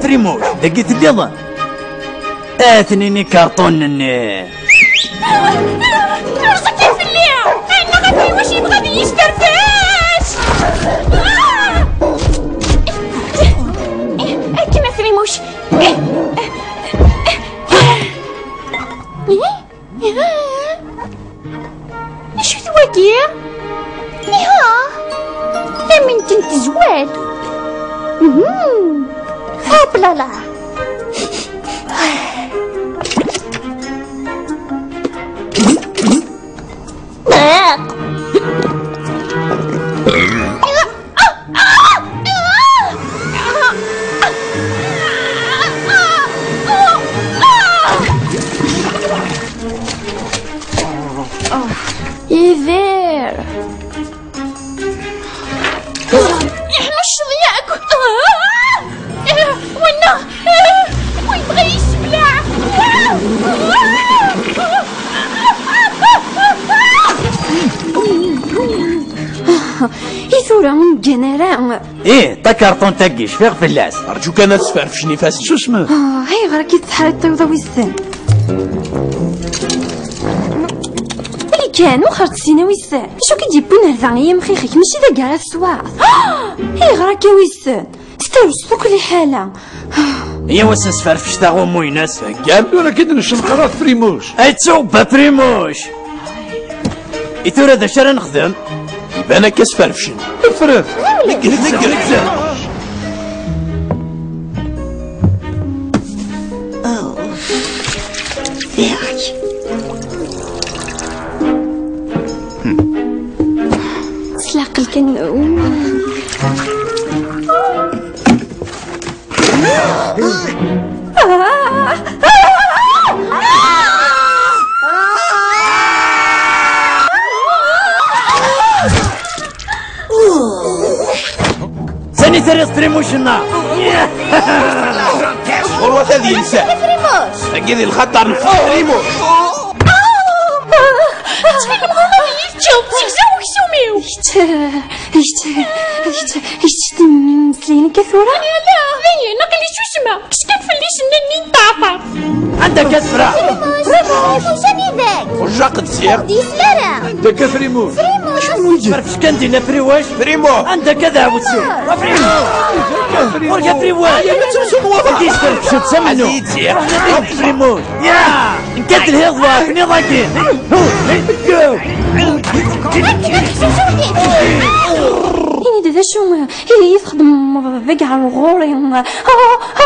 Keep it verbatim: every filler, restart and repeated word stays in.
Frimuc, dagi telliḍ? Atnin ikarṭunen-nni. Rẓek fell-i! Ɛennaɣ a Frimuc, yebɣa ad iyi-yesferfec! Akken a Frimuc! Acu-t wagi? Iha! Tamint n tezwal! Mhm. Hop là là! Yidir! Iḥnucceḍ yakk! Winna! Wa yebɣa yessebleɛ! I tura ur neggan ara. Ih, takarṭunt-agi, cfiɣ fell-as. Rǧu kan ad sferfcen ifassen. Susmet! Ah, ayɣer akka i tettḥariṭ tiwḍa wissen? Wali kan, wexxer-d syin a wissen. Acu k-id-yewwin ar da, ay amxixek, mačči d agar ad teswaɣeḍ. Ah, ayɣer akka wissen? Tterwes akk liḥala. Yaw, ad sen-sferfec taɣummu-ines. Teggam tura akka d-neccenqer ɣef Primuc. Ay ttubba Primuc! I tura d acu ara nexdem? Iban akka sferfcen. Ffret! Negzem! Negzem! S leɛqel kan. Sani terriḍ Primuc-nneɣ? Ɣurwat ad yensa. Primuc! Tagi di lxaṭer n Primuc! Ttxil-m, ɣur-i ad iyi-teččeḍ, segzaw weksum-iw! Ečč, ečč, ečč, ečč timmeslayin akka tura? Ala, dayen, aql-i susmeɣ. Kečč kan fell-i cenna-nni n ṭṭaɛfar. Anda akka tefra? Primuc, Primuc, anida-k? Ur jaqed ziɣ. Ur d-yesli ara. Anda akka Primuc? Primuc. Acu n wigi? Ferfec kan dinna Primuc. Primuc. Anda akka d aɛwessu? Primuc. Ur jaqed Primuc. Ur d-yesferfec d samennu. Primuc. Ya! Nekka telhiḍ wa, tniḍ-agi. Ini-d d acu i txedmeḍ deg ɣer ɣur-i? Ah, ah,